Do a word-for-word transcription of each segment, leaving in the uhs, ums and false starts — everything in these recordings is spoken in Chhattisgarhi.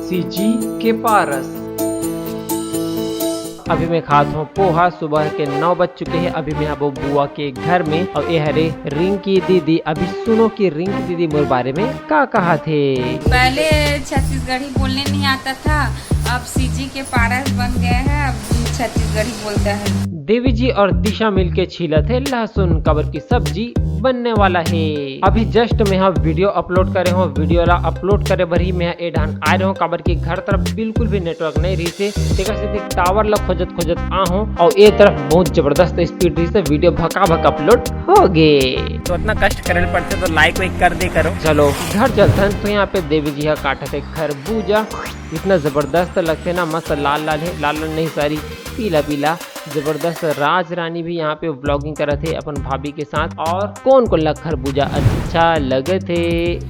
सीजी के पारस। अभी मैं खात हूँ पोहा। सुबह के नौ बज चुके हैं। अभी मैं आबो बुआ के घर में और ये हरे रिंकी दीदी। अभी सुनो कि रिंकी दीदी मोर बारे में का कहा थे। पहले छत्तीसगढ़ी बोलने नहीं आता था, अब सीजी के पारस बन गया है, अब छत्तीसगढ़ी बोलता है। देवी जी और दिशा मिलके छीलत हे लहसुन, काबर की सब्जी बनने वाला है। अभी जस्ट मैं हा वीडियो अपलोड करे हूँ, वीडियो ला अपलोड करे बर ही मैं हा ए ढान आए रहूँ, काबर की घर तरफ बिल्कुल भी नेटवर्क नहीं रही से, तेकर सेती टावर ला खोजत खोजत आ हूँ। और ए तरफ बहुत जबरदस्त स्पीड रही से, वीडियो भका भक अपलोड हो गे। तो इतना कष्ट करे पड़ते तो लाइक वाइक कर दे करो। चलो घर चलथन। तो यहाँ पे देवी जी हा काटत हे खरबूजा, इतना जबरदस्त लगथे ना, मस्त लाल लाल है, लाल लाल नहीं सॉरी, पीला पीला, जबरदस्त। राज रानी भी यहाँ पे व्लॉगिंग करत हे अपन भाभी के साथ। और कौन कौन ला खरबूजा अच्छा लगत हे?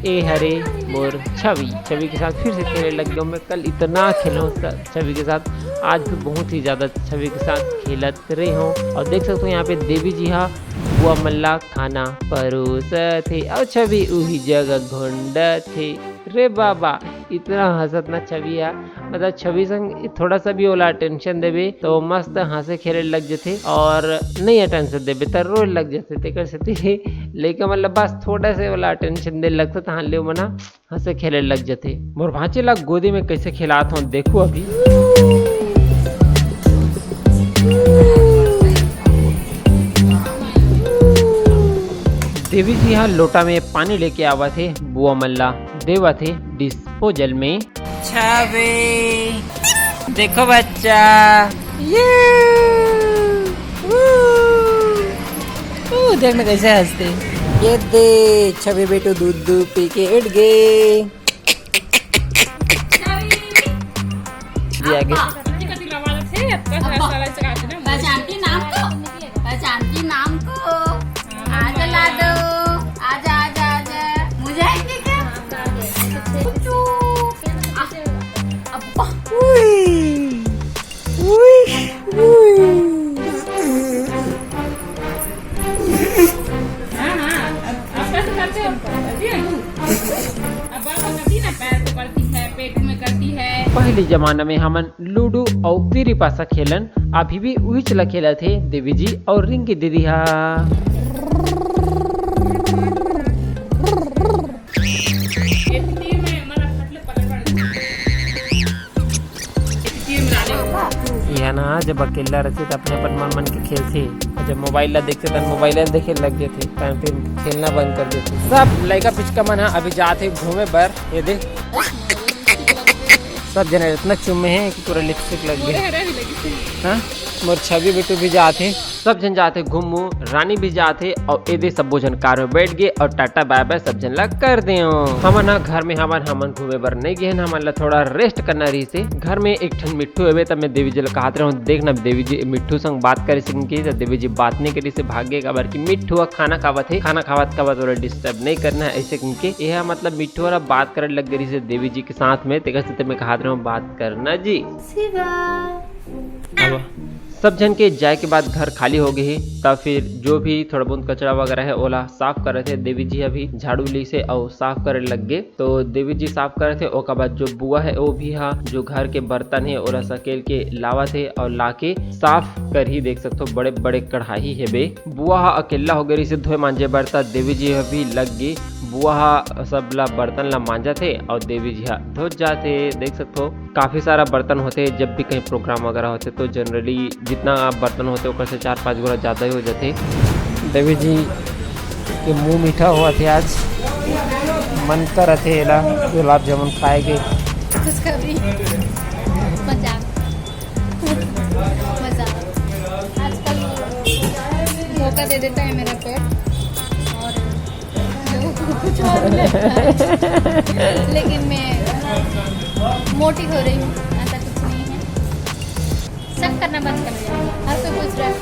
ए हरे मोर छवि। छवि के साथ फिर से खेले लग गया मैं। कल इतना खेलो स-, छवि के साथ, आज भी बहुत ही ज्यादा छवि के साथ खेलत रहे हो। और देख सकते हो यहाँ पे देवी जी हा बुआ मन ला खाना परोसत हे और छवि उही जगह घोंडत हे। रे बाबा, इतना हंसत ना छवि हा, मतलब छवि संग थोड़ा सा भी ओला अटेंशन देबे तो मस्त हंसे खेले लग जथे, और नहीं अटेंशन देबे त रोए लग जथे। तेकर सेती लइका मन ला बस थोड़ा से ओला अटेंशन दे लगथे, तहां ले ओमन ह हंसे खेले लग जथे। मोर भांचे ला गोदी में कैसे खेलात हो देखो अभी। देवी जी हा लोटा में पानी लेके आवत हे, बुआ मन ला देवत हे डिस्पोजल में। छवि, देखो बच्चा, ये, ऊ, ऊ, देख ना कैसे हंसते। ये दे, छवि बेटू दूध दूध पी के उठ गए। ये आगे। पहचानती नाम को, पहचानती नाम को। आजा लाडो, आजा, आजा, आजा। मुझे आएंगे क्या? कुचू। आ, अब्बा। उई, उई, उई। हाँ, हाँ, अब, अब कैसे करते हो? करती है? अब बाबा करती ना, पैर को करती है, पेट में करती है। पहली जमाना में हमन लूडो अउ तीरी पासा खेलन, अभी भी उहीच ला खेलत हे देवी जी अउ रिंकी दीदी हा। इहा ना जब अकेला रहिथे त अपने अपन मन मन के खेलथे, अउ जब मोबाइल ला देखथे त मोबाइल ला देखे लग जथे, त फिर खेलना बंद कर देथे। सब लइका पिचका मन हा अभी जाथे घूमे बर। ये देख, सब जने इतना चुम्मे हे कि पूरा लिपस्टिक लग गया। हाँ, मोर छवि बिट्टू भी जात हे। सब झन जात हे घूमू, रानी भी जात हे, अउ एदे सबो झन कार में बैठ गे अउ टाटा बाय बाय सब झन ला कर देव। हमन ह घर में हमन, हमन घूमे बर नहीं गे हन, हमन ला थोड़ा रेस्ट करना रहिस हे। घर में एक ठन मिट्ठू हवे, त मैं देवी जी ला कहत रहूं, देख ना देवी जी, मिट्ठू संग बात करे सिंह के, त देवी जी बात नहीं करिस हे, भाग गे, काबर कि मिट्ठू ह खाना खावत हे, खाना खावत खावत ओला डिस्टर्ब नहीं करना है, ऐसे कहिके। यह मतलब मिट्ठू वाला बात करे लग गई से देवी जी के साथ में, तेकर से मैं कहत रहूं बात करना जी। शिवा। अब सब झन के जाए के बाद घर खाली हो गए हे, तब फिर जो भी थोड़ा बहुत कचरा वगैरह है ओला साफ करत हे। देवी जी अभी झाड़ू ली से अउ साफ करे लग गे, तो देवी जी साफ करत हे। ओकर बाद जो बुआ है वो भी हा जो घर के बर्तन है ओला सकेल के लावत हे अउ लाके साफ करही। देख सकथो बड़े बड़े कढ़ाई हेबे। बुआ हा अकेला हो गए से धोए मांजे बर, त देवी जी हा भी लग गे। बुआ हा सब ला बर्तन ला मांजत हे अउ देवी जी हा धोत जात हे। देख सकथो काफी सारा बर्तन होथे, जब भी कहीं प्रोग्राम वगैरह होथे तो जनरली जितना बर्तन होथे ओकर से चार पांच गुना ज्यादा ही हो जाथे। देवी जी के मुंह मीठा होवत हे आज, मन करत हे एला गुलाब जामुन खाए के। खुशखबरी, मजाक, मजाक। आजकल धोखा दे देता है मेरा पेट और कुछ और भी लगता है। लेकिन मैं मोटी हो रही हूँ, ऐसा कुछ नहीं है। शक करना बंद कर दिया, हर कोई पूछ रहा है।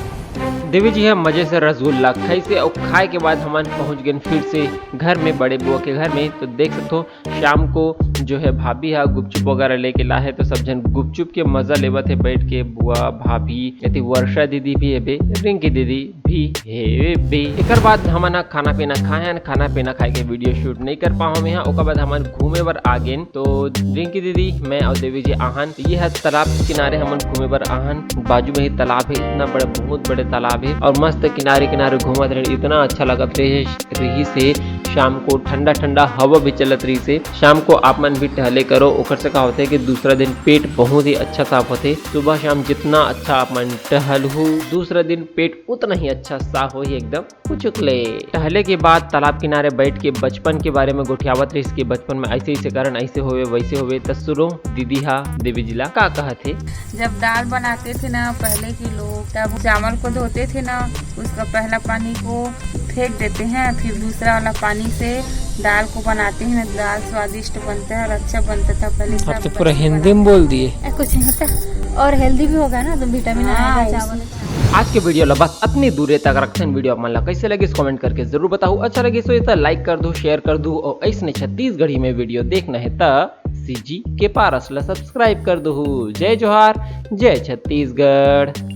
देवी जी ह मजे से रसगुल्ला खाइसे अउ खाए के बाद हमन पहुंच गए फिर से घर में, बड़े बुआ के घर में। तो देख सकते हो शाम को जो है भाभी हा गुपचुप वगैरह लेके ला हे, तो सब झन गुपचुप के मजा लेवत हे बैठ के। बुआ, भाभी, एती वर्षा दीदी भी हेबे, रिंकी दीदी भी हेबे। एकर बाद हमन ह खाना पीना खाएन। खाना पीना खाए के video shoot नहीं कर पाहूं मैं हा। ओकर बाद हमन घूमे बर आ गेन। तो रिंकी दीदी, मैं और देवी जी आहन, ये ह तालाब किनारे हमन घूमे बर आहन। बाजू में ही तालाब है, इतना बड़ा, बहुत बड़े तालाब है और मस्त किनारे किनारे घूमत रहे, इतना अच्छा लगत रहे, रही से। शाम को ठंडा ठंडा हवा भी चलत रही से। शाम को आप मन भी टहले करो, ओकर से का होथे कि दूसरा दिन पेट बहुत ही अच्छा साफ होथे। सुबह शाम जितना अच्छा आप मन टहलहू, दूसरा दिन पेट उतना ही अच्छा साफ होही एकदम। कुचुकले। टहले के बाद तालाब किनारे बैठ के बचपन के बारे में गोठियावत रहिस कि बचपन में ऐसे ऐसे करन, ऐसे होवे, वैसे होवे। त सुनो दीदी हा देवी जी ला का कहत हे। जब दाल बनाते थे ना पहले के लोग, तब चावल को धोते थे ना, उसका पहला पानी को फेंक देते हैं, फिर दूसरा वाला पानी से दाल को बनाते हैं ना, दाल स्वादिष्ट बनता है और अच्छा बनता था पहले। आप सब तो पूरा बचपन हिंदी में बोल दिए। ए, कुछ नहीं होता, और हेल्दी भी होगा ना, तो विटामिन हाँ, आएगा चावल। आज के video ला बस अतनी दूरे तक रखथन। Video आप मन ला कैसे लगिस comment करके जरूर बताहू। अच्छा लगिस होही त like कर दू, share कर दू और ऐसने छत्तीसगढ़ी में video देखना है त सीजी के पारस ला subscribe कर दू। जय जोहार, जय छत्तीसगढ़।